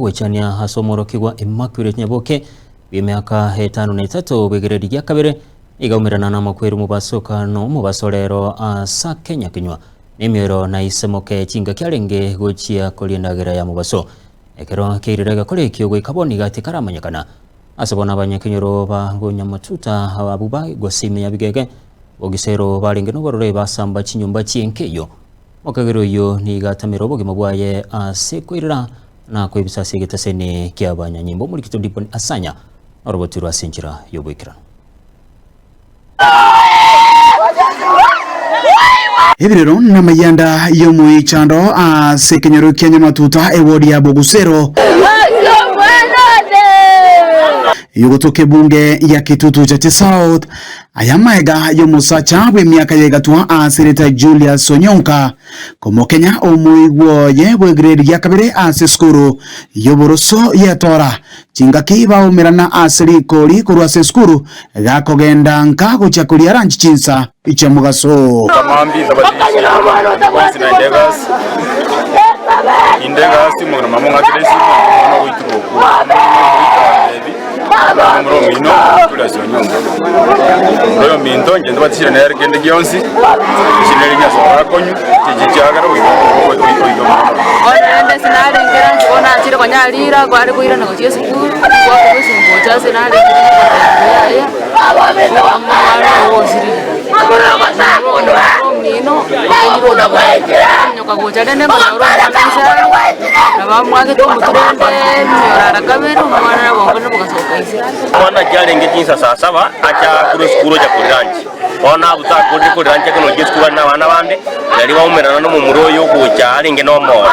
y'ogwechania ase omworokigwa Immaculate Nyaboke bw'emiaka etano na etato bw'egredi gia kabere nigo aumerana namakweri omobasoka na omobaso rero ase Kenya-Kinywa nemioero na ise moke chingaki arenge gochia koria endagera ya mobaso. Ekero kiairire egekora ekio goika bono iga tikaramanyekana. Ase bono abanyakenyoro ba Bonyamatuta abwo ba gose ime ya Bigege, Bogisero barenge nobororo basamba chinyomba chi'enka eyio. Mokegeri oyio nigo atamire obogima bwaye ase koirera na koebisa ase egetaseni ki'abanyanyimbo. Omorikito Dibon Asanya norobotirwe ase enchera y'oboikeranu. Ebirero namayianda y'omoichando ase ekenyoro kia Nyamatuta ewodi ya Bogusero yogotoka ebunge ya Kitutu Chache South. Aya amaega y'omosacha bw'emiaka ya egatwa ase erieta Julius Onyonka komokenya omoigwa oye bw'egrade ya kabere ase esukuru y'oboroso y'etora Chingaki baumerana ase rikori korwa ase esukuru, gakogenda nka gochia koria ranchi chinsa chia mogaso. Kamambia ntabatisi bonsi naende egasi, inde egasi omong'ina mama ong'akere esimo omwana ogoitirwa okwo, omoika antebi omwana omoro omino Julius Onyonka. Omoro oyo ominto inche ntabatisire nere kende gionsi, echio nere Nyasae orakonywe, chichi chiagera oika oika omwana oye. Bono rende ase narenge ranche bono nachire konya rirako are koirana gochia esukuru, goaka gosunga gocha ase narenge ngotebi yaya, omwana ogo osirire. Omino okenyire omonyoka gocha rende nkonyora omwana inse are, nabo amwagete omotwe rende emioro ara kabere omwana nabo okonyora bogasoka inse. Omwana achiarenge chinsa saa saba acha korwa esukuru ocha koria lunch. Bono abwo takorire koria lunch ekero nochia esukuru are nabana bande, nario baumerana nomomura oyo ogocha arenge nomoro,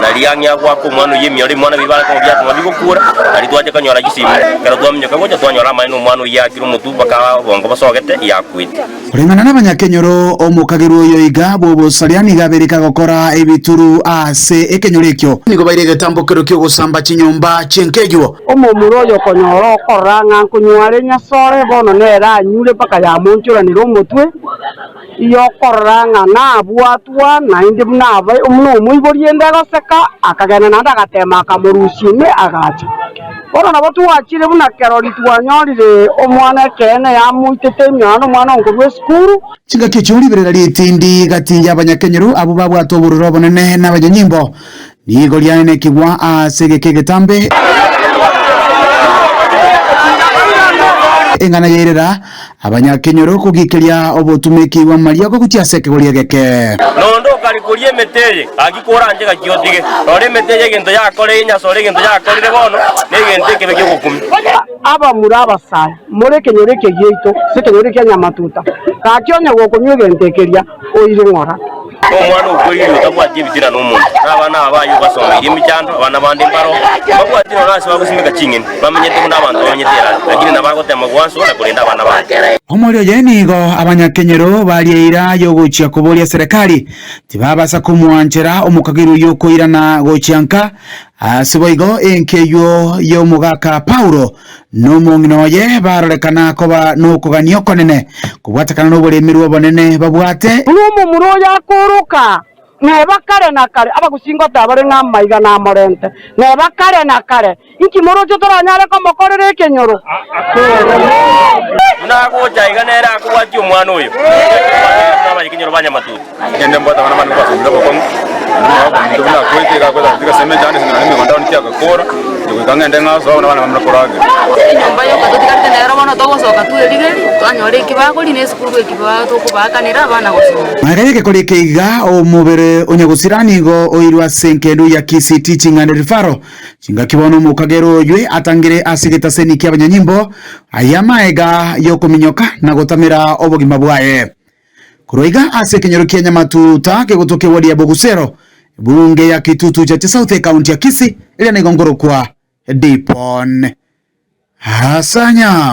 nario ang'e agoaka omwana oyio emioro ebimwana biria bare koba biatoma bigokura, nario twacha konyora chisimi. Ekero twaminyoka gocha twanyora amaene omwana oyio aakire omotwe mpaka obongo bosogete yakwete. Koreng'ana nabanyakenyoro, omokagerwa oyo iga bw'obosaria nigo abereka gokora ebituru ase ekenyoro ekio. Nigo baire egetambokero ki'ogosamba chinyomba chi'enka eyio. Omomura oyo okonyora okorora ng'a nkonywa are nyasore, bono nere anyure mpaka yamonchoranera omotwe, iyokorora ng'a nabwatwa, naende buna abe buna omoibori ende egoseka, akagenda naende agatema akamorusia ime agacha. Bono nabo twachire buna kerori twanyorire omwana ekeene yamoitete ime naende omwana onkorwa esukuru. Chingaki echio riberera ritindi gati y'abanyakenyoro abwo babwate obororo obonene nabanyanyimbo, Nigo riaenekigwa ase egeka egetambe, eng'ana yairera abanyakenyoro kogikeria obotumeki bw'amariogo gochia ase ekegori egeke. Nonde okare koria emete eye, gaki koranche gaki otige. Rora emete eye egento yakoreire, nyasore egento yakorire bono, negento ekebe ki'ogokumia. Abamura abasae, more ekenyoro eke giaito, ase ekenyoro kia nyamatuta, gaki onye gokonywa egento ekeria, oire ng'ora. Omwana okwerirwe otabwati ebitina nomonto, na abana aba baye obasomeirie emechando, abana bande mbaro mbabwati nonya ase bagosimeka ching'eni, bamenyete buna abanto bamenyete erari, lakini nabagotema gwanso na korenda abana baye. Omoerio oye nigo abanyakenyoro baria eira y'ogochia koboria serikali tibabasa komwanchera omokagerwa oyio koirana gochia nka. Ase boigo enka eyio y'omogaka Paulo na omong'ina oye barorekana koba nokogania okonene, kobwatekana noboremerwa obonene babwate. Buna omomura oyo akoroka, neba kare na kare, abagusingo bare ng'a amaiga namorente, neba kare na kare, inki moroche toranyare komokorera ekenyoro? Buna agocha iga nere akobwatia omwana oyo, buna abanyakenyoro ba nyamatuti. Kende mbwate abana bane kwasomire obokong'u, naende omogaka ominto buna akwete iga akwete agatiga ase emechando ase nonye emegondo aoneti agakora, inche goika ng'ende ng'asoe abana bane bamanye koragera. Enyomba yoka totigarete nero bono togosoka twerigerie, twanyora eki bakoria na esukuru eki tokobaakanera abana gosoma. Magega y'egekora eke iga, omobere o nyagosira nigo oirwe ase engendu ya Kisii Teaching and Referral. Chingaki bono omokagera oywe atangire ase egetaseni ki'abanyanyimbo, aya maega y'okominyoka na gotamera obogima bwaye. Korwa iga ase ekenyoro kia Nyamatuta kegotoka ewadi ya Bogusero, ebunge ya Kitutu Chache South ekaunti ya Kisii, eria nigo nkorokwa Dipon Asanya.